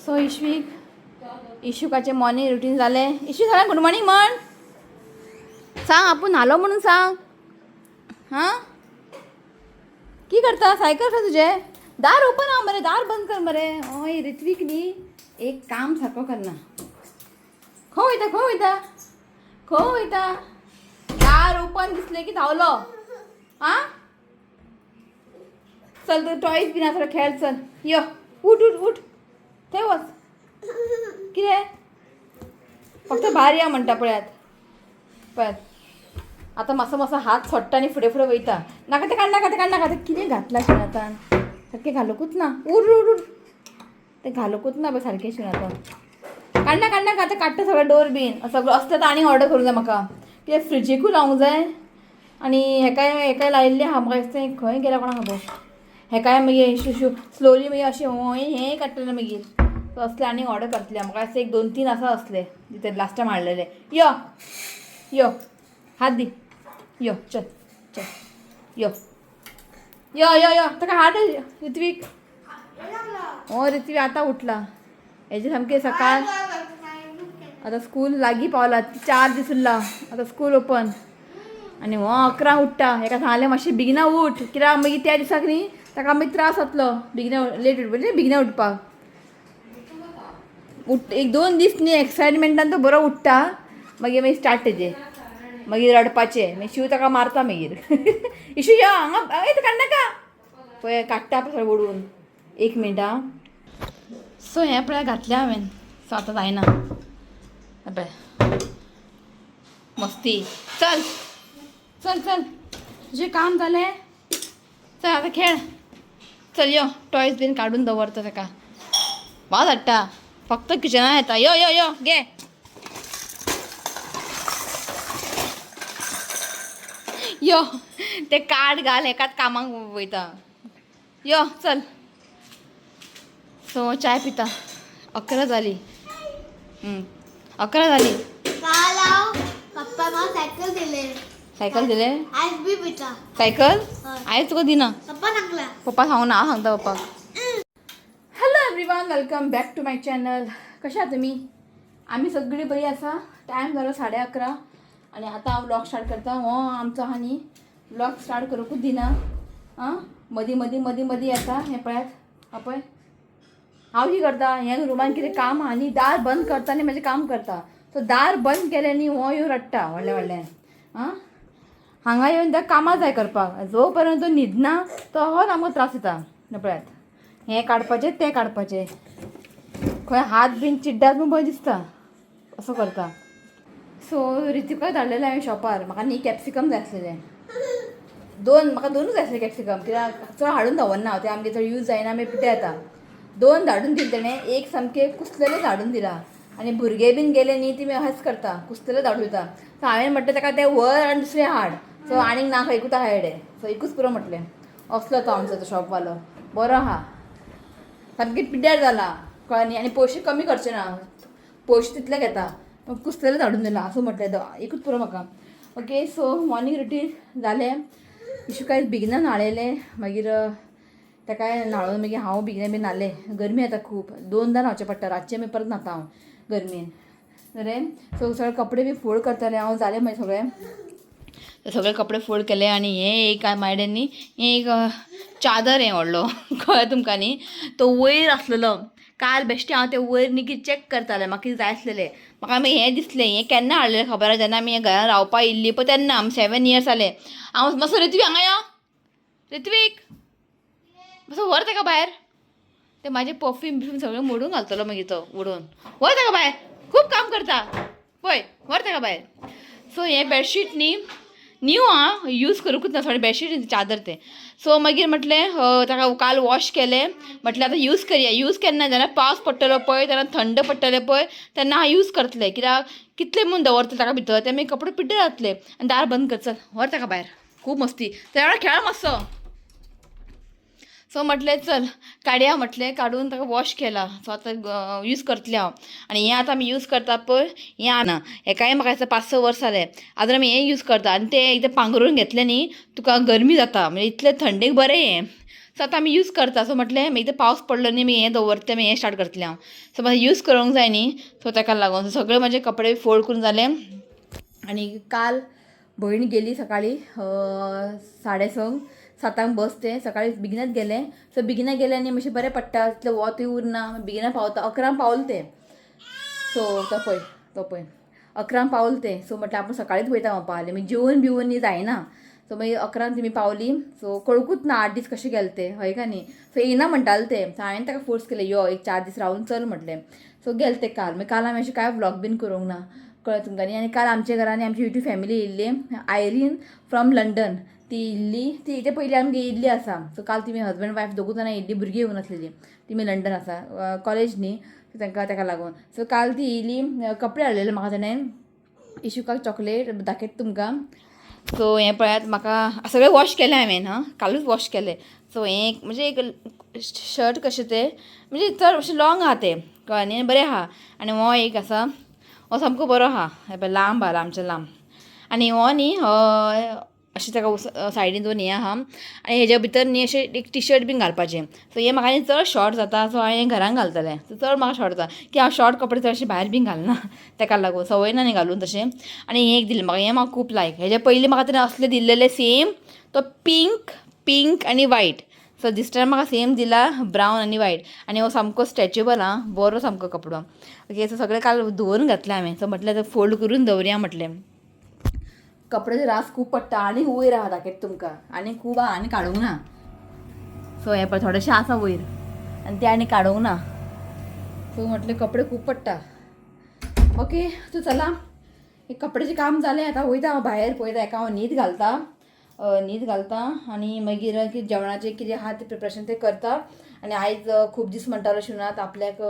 So इश्वीक, इशुकाचें morning routine जालें. Issue सांग good morning म्हण, सांग आपूण न्हालो म्हणून सांग. हां, की करता? सायकल खंय तुजें? दार ओपन आहा मरे, दार बंद कर मरे. हय ऋत्वीक न्ही एक काम सारको करना. खंय वयता, खंय वयता, खंय वयता? दार ओपन दिसलें की धांवलो. आं चल, तूं टॉयज बीन आसा खेळ, चल यो. उठ उठ उठ, थंय वच. कितें फक्त भायर या म्हणटा. पळयात पळयात, आतां मातसो मातसो हात सोडटा आनी फुडें फुडें वयता. नाका तें काड, नाका तें काड, नाका तें. कितें घातलां शिणातान सारकें घालूंकूच ना. उर उर उर, तें घालूंकूच ना पळय सारकें शिणातान. काडना काडना, आतां काडटा सगळें डोर बीन सगळें. असलें आतां आनी ऑर्डर करूंक जाय म्हाका. कितें फ्रिजीकूय लावंक जाय आनी हेकाय हेकाय लायिल्लें आहा. म्हाका दिसता खंय गेल्या कोणाक खबर. हेकाय मागीर शुशू स्लोली मागीर अशें होय हें काडटलें मागीर. सो असलें आनी ऑर्डर करतलें. म्हाका दिसता एक दोन तीन आसा असले ते लास्ट टायम हाडलेले. यो यो, हात दी, यो, चल चल, यो यो यो यो. ताका हात दी ऋत्वीक. हो ऋत्वीक आतां उठला. हेजे सामकें सकाळ. आतां स्कूल लागीं पावला, 4 दीस उरला आतां स्कूल ओपन. आनी हो 11 उठ्ठा. हेका सांगलें मातशें बेगिना उठ, कित्याक मागीर त्या दिसाक न्ही ताका मागीर त्रास जातलो. बेगिना लेट उठ म्हणजे बेगिना उठपाक उठ. एक दोन दीस न्ही एक्सायटमेंटान तो बरो उठ्ठा, मागीर मागीर स्टार्ट तेजें, मागीर रडपाचें. मागीर शिव ताका मारता मागीर. इशू यो हांगा, ए काडनाका. पळय काडटा पळय सगळें ओडून. एक मिनट आं. सो हें पळय घातलें हांवें. सो आतां जायना पळय मस्ती. चल चल चल, तुजें काम जालें, चल आतां खेळ. चल यो, टॉयज बीन काडून दवरता. ताका वाज हाडटा, फक्त किचनान येता. यो यो यो, घे. यो ते कार्ड घाल, एकाच कामाक वयता. यो चल. सो चाय पिता. 11 जाली, 11 जाली. काल हांव पप्पा म्हाका सायकल दिले. सायकल दिले? आयज बी पिता. सायकल? हय. आयज तुका दिना. पप्पा सांगला. पप्पा सांगू ना, हांव सांगता पप्पाक. Hello everyone, welcome back to my channel. कशा आहात तुमी? आमी सगळीं बरी आसा. टायम जालो 11:30 आनी आतां हांव व्लॉग स्टार्ट करता. हो आमचो आहा न्ही व्लॉग स्टार्ट करूंकूच दिना. आं मदीं मदीं मदीं मदीं येता. हें पळयात, हा पळय. हांव कितें करता, हें रुमान कितें काम आहा न्ही दार बंद करता आनी म्हाजें काम करता. सो दार बंद केलें न्ही, हो येवन रडटा व्हडलें व्हडलें. आं हांगा येवन त्या कामां जाय करपाक. जो पर्यंत तो न्हिदना तो होच आमकां त्रास दिता. हें पळयात, हें काडपाचें तें काडपाचें, खंय हात बीन चिड्डात म्हूण भंय दिसता, असो करता. सो ऋतिका धाडलेलें हांवें शॉपार. म्हाका न्ही कॅप्सिकम जाय आसलेलें दोन. म्हाका दोनूच जाय आसलें कॅप्सिकम, कित्याक चड हाडून दवरना, तें आमगे चड यूज जायना, मागीर पिड्ड्यार येता. दोन धाडून दिले तेणें, एक सामकें कुसलेलें धाडून दिलां. आनी भुरगे बीन गेले न्ही ती अशेंच करता, कुसलेलें धाडून दिता. सो हांवें म्हटलें ताका तें व्हर आनी दुसरें हाड. सो आनीक ना खंय, एकूच आहा हेडे. सो एकूच पुरो म्हटलें. असलो तो आमचो तो शॉपवालो बरो आहा, सामकें पिड्ड्यार जाला, कळ्ळें न्ही. आनी पयशे कमी करचे ना, पयशे तितले घेता, पूण कुसलेलें धाडून दिलां. असो म्हटलें तो एकूच पुरो म्हाका. ओके, सो मॉर्निंग रुटीन जालें. इशू काय बेगिना न्हाळयलें, मागीर ताकाय न्हाळोवन मागीर हांव बेगिना बी न्हालें. गरमी येता खूब, दोनदां न्हावचें पडटा. रातचें मागीर परत न्हाता हांव गरमेन. बरें, सो सगळे कपडे बी फोल्ड करतालें हांव. जालें मागीर सगळें, सगळे कपडे फोल्ड केले. आनी हें एक मायडेन न्ही, हें एक चादर हें व्हडलो, कळ्ळें तुमकां न्ही. तो वयर आसलेलो काल बेश्टें हांव तें वयर न्ही कितें चॅक करतालें, म्हाका कितें जाय आसलेलें. म्हाका मागीर हें दिसलें. हें केन्ना हाडलेलें खबर आसा, जेन्ना आमी घरान रावपा येयल्ली पळय तेन्ना. आमी 7 इयर्स जाले. हांव मातसो ऋत्वीक हांगा यो, ऋत्वीक मातसो व्हर ताका भायर. ते म्हाजे परफ्यूम बिफ्यूम सगळें मोडून घालतलो मागीर तो, उडोवन. व्हर ताका भायर, खूब काम करता पळय, व्हर ताका भायर. सो हें बेडशीट न्ही न्यू आं, यूज करूंकूच ना थोडें बेडशीट चादर तें. सो मागीर म्हटलें ताका काल वॉश केलें, म्हटलें आतां यूज करया. यूज केन्ना, जेन्ना पावस पडटलो पळय, तेन्ना थंड पडटलें पळय, तेन्ना हांव यूज करतलें. कित्याक कितले म्हूण दवरतलें ताका भितर, ते मागीर कपडे पिड्डे जातले. आनी दार बंद कर, चल व्हर ताका भायर. खूब मस्ती, त्या वेळार खेळ मातसो. सो म्हटलें चल काडया, म्हटलें काडून ताका वॉश केला. सो आतां यूज करतलें हांव. आनी हें आतां आमी यूज करता पळय हें ना, हेकाय म्हाका दिसता 5-6 वर्सां जालें. आतां आमी हें यूज करता. आनी तें एकदां पांगरून घेतलें न्ही तुका गरमी जाता, म्हणजे इतलें थंडेक बरें हें. सो आतां आमी यूज करता. सो म्हटलें मागीर पावस पडलो न्ही, मागीर हें दवरतलें, मागीर हें स्टार्ट करतलें हांव. सो म्हाका यूज करूंक जाय न्ही, सो ताका लागून सगळे म्हाजे कपडे फोल्ड करून जाले. आनी काल भयण गेली सकाळी 6:30, 7 बस तें सकाळी बेगिनच गेलें. सो बेगिना गेलें आनी मातशें बरें पडटा, तितलें वोतूय उरना, बेगिना पावता. 11 पावलें तें. सो तो पळय, तो पळय 11 पावलें तें. सो म्हटलें आपूण सकाळीच वयता म्हणपा लागलें, मागीर जेवन बिवन न्ही जायना. सो मागीर 11 तेमी पावली. सो कळकूच ना 8 दीस कशें गेले ते, हय काय न्ही. सो येना म्हणटालें तें, सो हांवें ताका फोर्स केलें, यो एक 4 दीस रावन चल म्हटलें. सो गेले ते काल. मागीर काल हांवें अशें कांय व्लॉग बीन करूंक ना, कळ्ळें तुमकां न्ही. आनी काल आमच्या घरान आमची युट्यूब फॅमिली येयल्ली, आयरीन फ्रॉम लंडन ती येयल्ली. ती तेजे पयलीं आमगे येयल्ली आसा. सो काल तिमी हजबंड वायफ दोगूय जाणां येयल्ली, भुरगीं येवंक नासलेली, तिमी लंडन आसा कॉलेज न्ही तांकां, ताका लागून. सो काल ती येयली, कपडे हाडलेले म्हाका तेणें, इशुकाक चॉकलेट दाखयता तुमकां. सो हें पळयात, म्हाका सगळें वॉश केलें हांवें, हां कालूच वॉश केलें. सो हें एक म्हणजे एक शर्ट कशें तें, म्हणजे चड अशें लॉंग आहा तें, कळ्ळें न्ही, बरें आहा. आनी हो एक आसा, हो सामको बरो आहा, हें पळय लांब आहा, लांबचे लांब. आनी हो न्ही अशें ताका सायडीन दोन हें आहा आनी हेज्या भितर न्ही अशें एक टिशर्ट बीन घालपाचें. सो हें म्हाका न्ही चड शॉर्ट जाता, सो हांवें हें घरान घालतलें. सो चड म्हाका शॉर्ट जाता की हांव शॉर्ट कपडे चडशे भायर बीन घालना, ताका लागून संवय ना न्ही घालून तशें. आनी हें एक दिलें म्हाका, हें म्हाका खूब लायक. हेजे पयलीं म्हाका तेणें असलें दिल्लेलें सेम, तो पिंक पिंक आनी वायट. सो दीस टायम म्हाका सेम दिला ब्रावन आनी वायट. आनी हो सामको स्ट्रेचेबल आं, बरो सामको कपडो. ओके, सो सगळें काल धुवन घातलें हांवें. सो म्हटलें फोल्ड करून दवरया म्हटलें. कपड्याचे रास खूब पडटा आनी वयर आहा, दाखयता तुमकां, आनी खूब आहा आनी काडूंक ना. सो हें पळय थोडेशें आसा वयर आनी ते आनी काडूंक ना. सो म्हटलें कपडे खूब पडटा. ओके, सो चला हे कपड्याचें काम जालें. आतां वयता हांव भायर, पळयता हेका हांव न्हीद घालता, न्हीद घालता आनी मागीर कितें जेवणाचें कितें आहा तें प्रिपरेशन तें करता. आनी आयज खूब दीस म्हणटालो शिवनाथ आपल्याक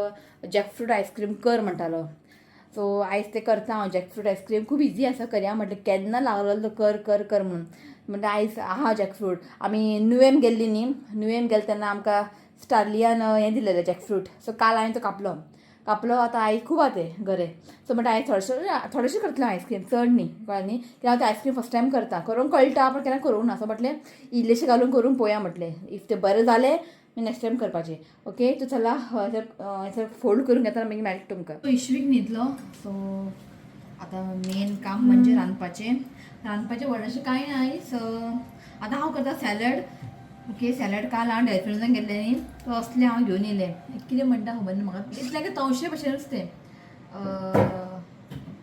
जॅकफ्रूट आयस्क्रीम कर म्हणटालो. सो आयज तें करता हांव. जॅकफ्रूट आयस्क्रीम खूब इजी आसा, करया म्हटलें. केन्ना लागलो तो कर कर कर म्हणून, म्हणटा आयज आहा जॅकफ्रूट. आमी नुवेम गेल्ली न्ही, नुवेम गेले तेन्ना आमकां स्टार्लियान हें दिलेलें जॅकफ्रूट. सो काल हांवें तो कापलो कापलो, आतां आयज खूब आहा तें घरे. सो म्हणटा आयज थोडेशें थोडेशें करतलें आयस्क्रीम, चड न्ही, कळ्ळें न्ही. कित्याक हांव तें आयस्क्रीम फर्स्ट टायम करता, करूंक कळटा पण केन्ना करूंक ना. सो म्हटलें इल्लेशें घालून करून पळोवया म्हटलें, if तें बरें जालें नेक्स्ट टायम करपाचें. ओके, सो चला सर फोल्ड करून घेता, मागीर मेळटा तुमकां. इश्वीक न्हिदलो. सो आतां मेन काम म्हणजे रांदपाचें. रांदपाचें व्हडलेंशें कांय ना. सो आतां हांव करता सॅलड. ओके, सॅलड काल हांव डेल्फिनसान गेल्लें न्ही, तो असलें हांव घेवन येयलें. कितें म्हणटा खबर ना म्हाका, it's लायक तवशे भशेनूच तें,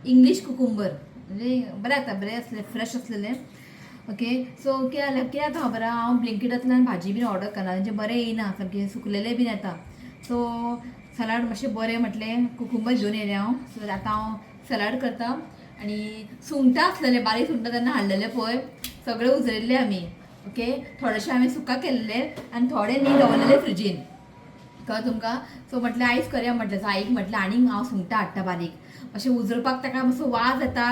इंग्लीश कुकुंबर, म्हणजे बरें जाता, बरें आसलें, फ्रेश आसलेलें. ओके, सो कितें जालें, कितें जाता खबर आहा, हांव ब्लिंकिटांतल्यान भाजी बीन ऑर्डर करना, तेंचें बरें येयना, सामकें सुकलेलें बीन येता. सो सलाड मातशें बरें म्हटलें, कुकुंबर घेवन येयलें हांव. सो आतां हांव सलाड करता. आनी सुंगटां आसलेलें, बारीक सुंगटां तेन्ना हाडलेलें पळय, सगळें उजरिल्लें आमी. ओके, थोडेशें हांवें सुका केल्लें आनी थोडे न्ही दवरलेले फ्रिजीन, कळ्ळें तुमकां. सो म्हटलें आयज करया म्हटलें. सो आईक म्हटलें आनीक हांव सुंगटां हाडटा बारीक, अशें उजरपाक ताका मातसो वाज येता,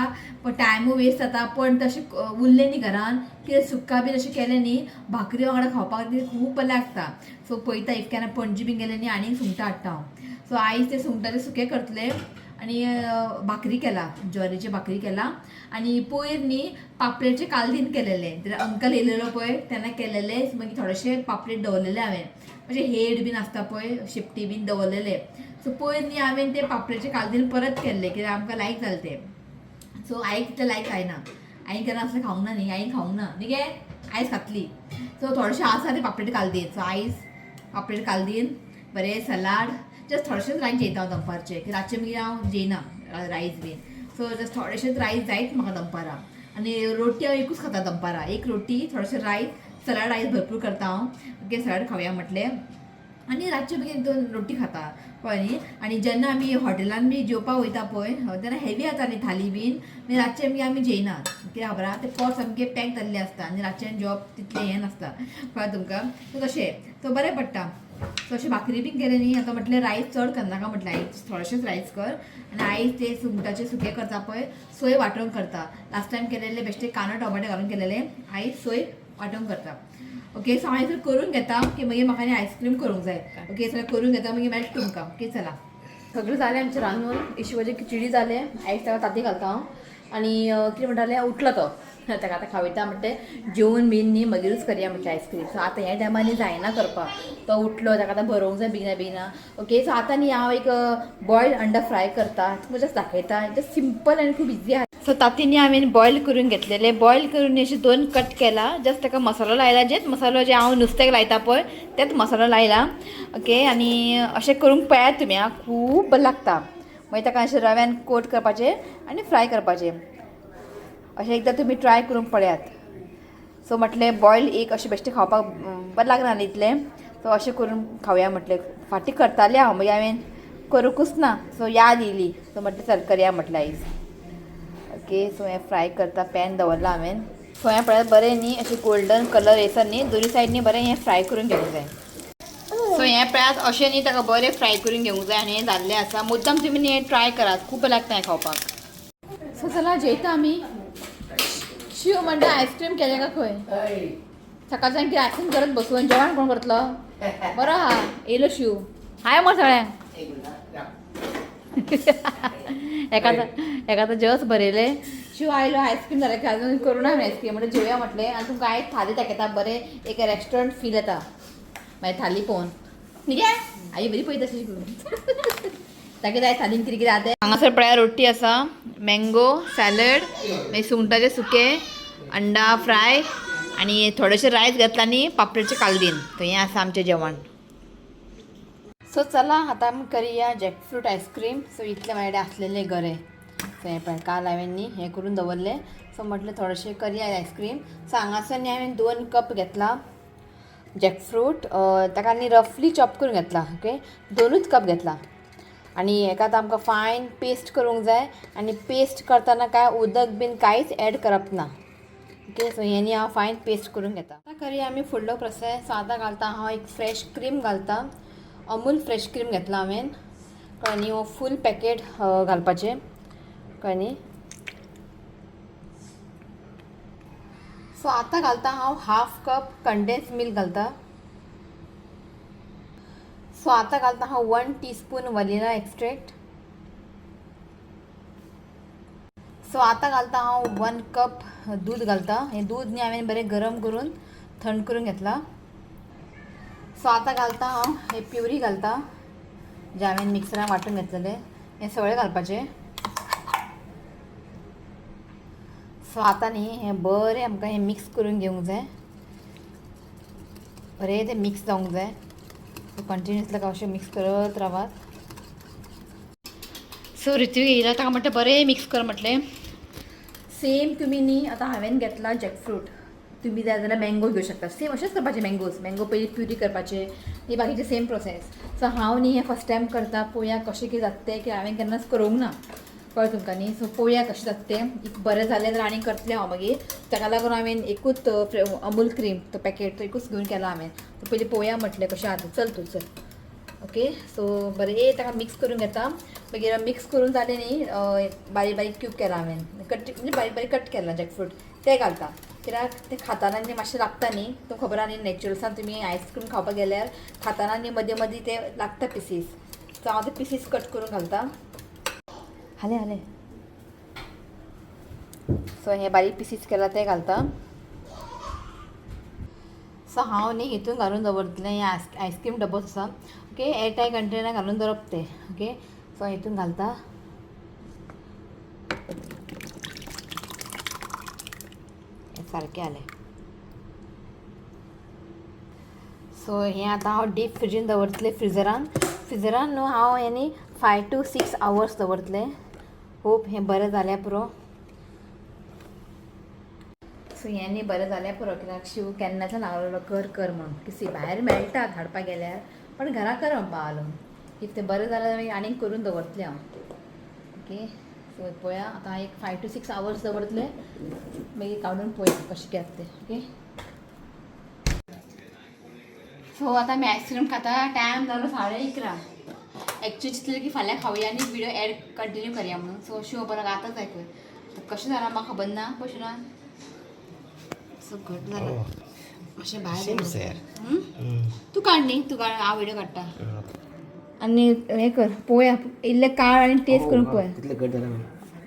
पण टायमूय वेस्ट जाता. पण तशें उरलें न्ही घरान कितें सुक्का बीन अशें केलें न्ही, भाकरी वांगडा खावपाक ती खूब बरें लागता. सो पळयता if केन्ना पणजी बीन गेलें न्ही आनीक सुंगटां हाडटा हांव. सो आयज ते सुंगटाचें सुकें करतलें आनी भाकरी केला, ज्वारीची भाकरी केला. आनी पयर न्ही पापलेटचे कालदीन केलेले, ते अंकल येयलेलो पळय तेन्ना केलेले. मागीर थोडेशे पापलेट दवरलेले हांवें, म्हणजे हेड बीन आसता पळय, शेपटी बीन दवरलेले. सो पयर न्ही हांवें ते पापलेटचे कालदीन परत केल्ले, कित्याक आमकां लायक जालें तें. सो आईक तितलें लायक जायना, आईन केन्ना असलें खावंक ना न्ही, आईन खावंक ना न्ही गे, आयज खातली. सो थोडेशें आसा ते पापलेट कालदीन. सो आयज पापलेट कालदीन बरें सलाड, जस्ट थोडेशेंच रायस जेयता हांव दनपारचें, की रातचें मागीर हांव जेयना रायस बीन. सो जस्ट थोडेशेंच रायस जायत म्हाका दनपारां. आनी रोटी हांव एकूच खाता दनपारां, एक रोटी थोडेशें रायस, सलाड आयज भरपूर करता हांव. ओके, सलाड खावया म्हटलें. आनी रातचें मागीर दोन रोटी खाता, कळ्ळें न्ही. आनी जेन्ना आमी हॉटेलान बी जेवपाक वयता पळय तेन्ना हेवी जाता न्ही थाली बीन, मागीर रातचें मागीर आमी जेयना, कित्याक खबर आहा ते पोट सामकें पॅक जाल्लें आसता आनी रातचें जेवप तितलें हें नासता, कळ्ळें तुमकां. सो तशें सो बरें पडटा. सो अशें भाकरी बीन केलें न्ही. आतां म्हटलें रायस चड करनाका म्हटलें, आयज थोडेशेंच रायस कर. आनी आयज ते सुंगटाचें सुकें करता पळय, सोय वांटून करता. लास्ट टायम केलेले बेश्टे कांदो टोमाटे घालून केलेले, आयज सोय वांटून करता. ओके, सो हांव सर करून घेता की मागीर म्हाका न्ही आयस्क्रीम करूंक जाय. ओके, सगळें करून घेता मागीर मेळटा तुमकां. ओके, चला सगळें जालें आमचें रांदून. इशिवाचें खिचडी जालें, आयज ताका तांती घालता हांव. आनी कितें म्हणटालें, उठलो तो. ताका आतां खावयता म्हटलें जेवन बीन न्ही मागीरूच करया म्हटलें आयस्क्रीम. सो आतां ह्या टायमार न्ही जायना करपाक, तो उठलो ताका आतां भरोवंक जाय बेगिना बेगिना. ओके सो आतां न्ही हांव एक बॉयल अंडा फ्राय करता, तुमकां जस्ट दाखयता, जस्ट सिंपल आनी खूब इजी आहा. सो ताती न्ही हांवें बॉयल करून घेतलेले, बॉयल करून न्ही अशे दोन कट केला, जस्ट ताका मसालो लायला, जेच मसालो जे हांव नुस्त्याक लायता पळय तेच मसालो लायला. ओके आनी अशें करूंक पळयात तुमी आं, खूब बरें लागता. मागीर ताका अशें रव्यान कोट करपाचें आनी फ्राय करपाचें. अशें एकदां तुमी ट्राय करून पळयात. सो म्हटलें बॉयल एक अशें बेश्टें खावपाक बरें लागना न्ही इतलें, सो अशें करून खावया म्हटलें. फाटीं करतालें हांव, मागीर हांवें करूंकूच ना, सो याद येयली, सो म्हटलें चल करया म्हटलें आयज. ओके सो हें फ्राय करता, पॅन दवरलां हांवें. सो हें पळयात बरें न्ही अशें गोल्डन कलर येयसर न्ही दोनी सायड न्ही बरें हें फ्राय करून घेवंक जाय. सो हें पळयात अशें न्ही ताका बरें फ्राय करून घेवंक जाय आनी हें जाल्लें आसा. मुद्दम तुमी न्ही हें ट्राय करात, खूब बरें लागता हें खावपाक. सो चला जेयता आमी. शिव म्हणटा आयस्क्रीम केलें काय खंय, सकाळच्यान कितें आयस्क्रीम करत बसून जेवण कोण करतलो? बरो आहा येयलो शिव, हाय मरे सगळ्यांक. एका एका तर जस्ट बरयलें शिव आयलो आयस्क्रीम जालें काय अजून करूं ना आयस्क्रीम, म्हणटा जेवया म्हटलें. आनी तुमकां आयज थाली दाखयता, बरें एक रेस्टॉरंट फील येता मागीर थाली पळोवन. न्ही आई बरी पळयता अशी करून ताका जाय थालीन कितें कितें आहा तें. हांगासर पळयात रोटी आसा, मँगो सॅलड, मागीर सुंगटाचें सुकें, अंडा फ्राय आनी थोडेशें रायस घेतला आनी पापलेटचें कालदीन. तर हें आसा आमचें जेवण. सो चला आतां आमी करया जॅकफ्रूट आयस्क्रीम. सो इतलें म्हाजे कडेन आसलेलें गरे, सो हें पळय काल हांवें न्ही हें करून दवरलें. सो म्हटलें थोडेशें करया आयस्क्रीम. सो हांगासर न्ही हांवें 2 कप घेतला जॅकफ्रूट, ताका न्ही रफली चॉप करून घेतला. ओके 2च कप घेतला आनी हेका आतां आमकां फायन पेस्ट करूंक जाय आनी पेस्ट करतना कांय उदक बीन कांयच एड करप ना. ओके सो हें न्ही हांव फायन पेस्ट करून घेता. आतां करया आमी फुडलो प्रोसेस. सो आतां घालता हांव एक फ्रेश क्रीम घालता, अमूल फ्रेश क्रीम घेतला हांवें, कळ्ळें न्ही. हो फूल पॅकेट घालपाचें, कळ्ळें न्ही. सो आतां घालता हांव हाफ कप कंडेन्स मिल्क घालता. सो आतां घालता हांव 1 टीस्पून वनिला एक्स्ट्रेक्ट. सो आतां घालता हांव 1 कप दूद घालता. हें दूद न्ही हांवें बरें गरम करून थंड करून घेतला. सो आतां घालता हांव हे प्युरी घालता जे हांवें मिक्सरान वांटून घेतलेलें, हें सगळें घालपाचें. सो आतां न्ही हें बरें आमकां हें मिक्स करून घेवंक जाय, बरें तें मिक्स जावंक जाय. कंटिन्युअसली अशें मिक्स करत रावात. सो ऋत्विक येयला ताका म्हटलें बरें मिक्स कर म्हटलें. सेम तुमी न्ही आतां हांवें घेतला जॅकफ्रूट, तुमी जाय जाल्यार मँगो घेवं शकता. सेम अशेंच करपाचें, मँगोज मँगो पयलीं प्युरी करपाचें, ती बाकीचें सेम प्रोसेस. सो हांव न्ही हें फर्स्ट टायम करता, पळोवया कशें कितें जाता तें, की हांवें केन्नाच करूंक ना, कळ्ळें तुमकां न्ही. सो पळोवया कशें जाता तें, if बरें जालें जाल्यार आनीक करतलें हांव मागीर. ताका लागून हांवें एकूच अमूल क्रीम तो पॅकेट तो एकूच घेवन केला हांवें. तो पयलीं पळोवया म्हटलें कशें आहा तें. चल तूं चल. ओके सो बरें ताका मिक्स करून घेता. मागीर मिक्स करून जालें न्ही, बारीक बारीक क्यूब केला हांवें, कट म्हणजे बारीक बारीक कट केला जॅकफ्रूट तें घालता, कित्याक तें खाताना न्ही मातशें लागता न्ही, तुमकां खबर आहा न्ही नॅचरल्सान तुमी आयस्क्रीम खावपाक गेल्यार खाताना न्ही मदीं मदीं ते लागता पिसीस. सो हांव ते पिसीस कट करून घालता. हाले हाले. सो हे बारीक पिसीस केला ते घालता. सो हांव न्ही हितून घालून दवरतलें, हें आयस्क्रीम डबोच आसा. ओके एअरटायट कंटेनर घालून दवरप तें. ओके सो हितून घालता. हें सारकें जालें. सो हें आतां हांव डीप फ्रिजीन दवरतलें, फ्रिजरान. फ्रिजरान न्हू हांव हें न्ही 5 to 6 hours दवरतलें. होप हें बरें जाल्यार पुरो. सो हें न्ही बरें जाल्यार पुरो, कित्याक शिव केन्नाच्यान लागलेलो कर कर म्हणून, किसी भायर मेळटा हाडपाक गेल्यार, पण घरा कर म्हणपा लागलो. If तें बरें जाल्यार मागीर आनीक करून दवरतलें हांव. ओके सो पळोवया आतां एक 5 to 6 hours दवरतलें, मागीर काडून पळोवया कशें कितें तें. ओके सो आतां आमी आयस्क्रीम खाता, टायम जालो 11:30. एक्चुअली चिंतलें की फाल्यां खावया आनी व्हिडियो एड कंटिन्यू करया म्हणून. सो शिव बरो आतांच आयकय कशें जालां म्हाका खबर ना, कशें ना. सो घट जालां मातशें भायर. तूं काड न्ही, तूं काड, हांव व्हिडियो काडटा. आनी हें कर पळोवया इल्लें काड आनी टेस्ट करून पळय. कितलें घट जालां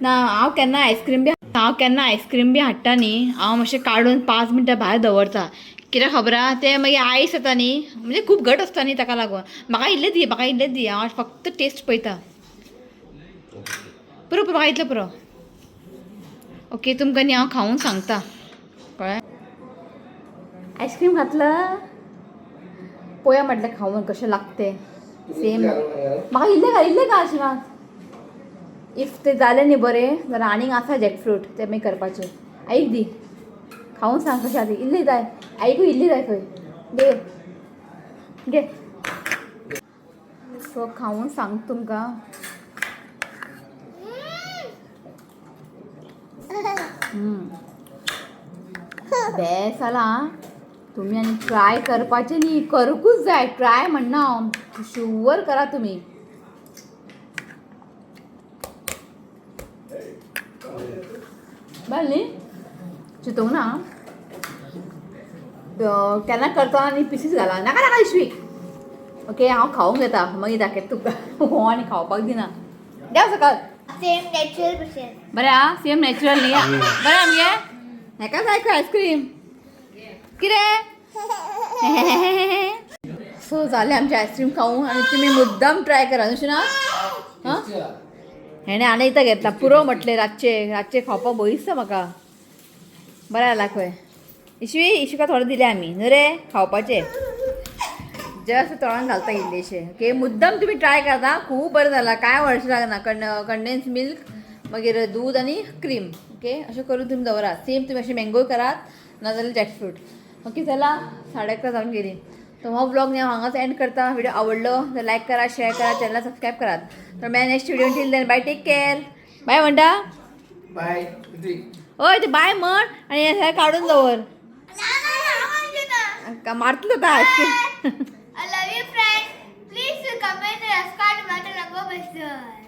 ना हांव केन्ना आयस्क्रीम बी हांव केन्ना आयस्क्रीम बी हाडटा न्ही, हांव मातशें काडून 5 मिनटां भायर दवरता. कित्याक खबर आहा, तें मागीर आयस येता न्ही, म्हणजे खूब घट आसता न्ही, ताका लागून म्हाका इल्लें दी, म्हाका इल्लें दी. हांव फक्त टेस्ट पळयता. पुरो पुरो, म्हाका इतलें पुरो. ओके, तुमकां न्ही हांव खावून सांगता, कळ्ळें? आयस्क्रीम घातलं पोया म्हटलें खावून कशें लागते. सेम म्हाका इल्लें घाल, इल्लें घाल शिवान. If ते जालें न्ही बरें जाल्यार आनीक आसा जॅकफ्रूट, ते मागीर करपाचें. आईक दी, खावून सांग कशें आसा. इल्ली जाय आईकूय, इल्ली जाय खंय. घे घे. सो खावून सांग तुमकां. बेस्ट जाला. तुमी आनी ट्राय करपाचें न्ही, करूंकूच जाय. ट्राय म्हणना हांव, शुवर करा तुमी. बरें न्ही, चिंतूंक ना. केन्ना करता आनी पिसीस घाला. नाका नाका इशवीक. ओके, हांव खावंक घेता, मागीर दाखयता तुका. हो आनी खावपाक दिना. देंव सकल. सेम नॅचरल भशेन. बरें आं, सेम नॅचरल न्ही? बरें आमगे हेका जाय खंय आयस्क्रीम कितें. सो जालें आमचें आयस्क्रीम खावून. आनी तुमी मुद्दाम ट्राय करा न्हू ना. हां, हेणें आनी एकदां घेतला. पुरो म्हटलें, रातचें रातचें खावपाक भंय दिसता म्हाका. बरें जाला खंय. इशवी, इशविका थोडें दिलें आमी न्हू रे खावपाचें. जस्ट तोंडान घालता इल्लेशें. ओके, मुद्दाम तुमी ट्राय करता, खूब बरें जाला. कांय व्हडशें लागना. कंडेन्स मिल्क, मागीर दूद आनी क्रीम. ओके, अशें करून तुमी दवरात. सेम तुमी अशें मँगो करात, नाजाल्यार जॅकफ्रूट. ओके, चला, 11:30 जावन गेली. तर हो ब्लॉग न्ही हांव हांगाच एंड करता. व्हिडिओ आवडलो तर लायक करा, शेअर करा, चॅनला सबस्क्रायब करात. तर मेळया next video. Till then bye, take care. Bye म्हणटा. बाय. हय, ते बाय म्हण आनी हें काडून दवर. ना ना ना, म्हणजे ना. मारतलो आतां ice cream. I love you friends. Please comment, subscribe to my channel.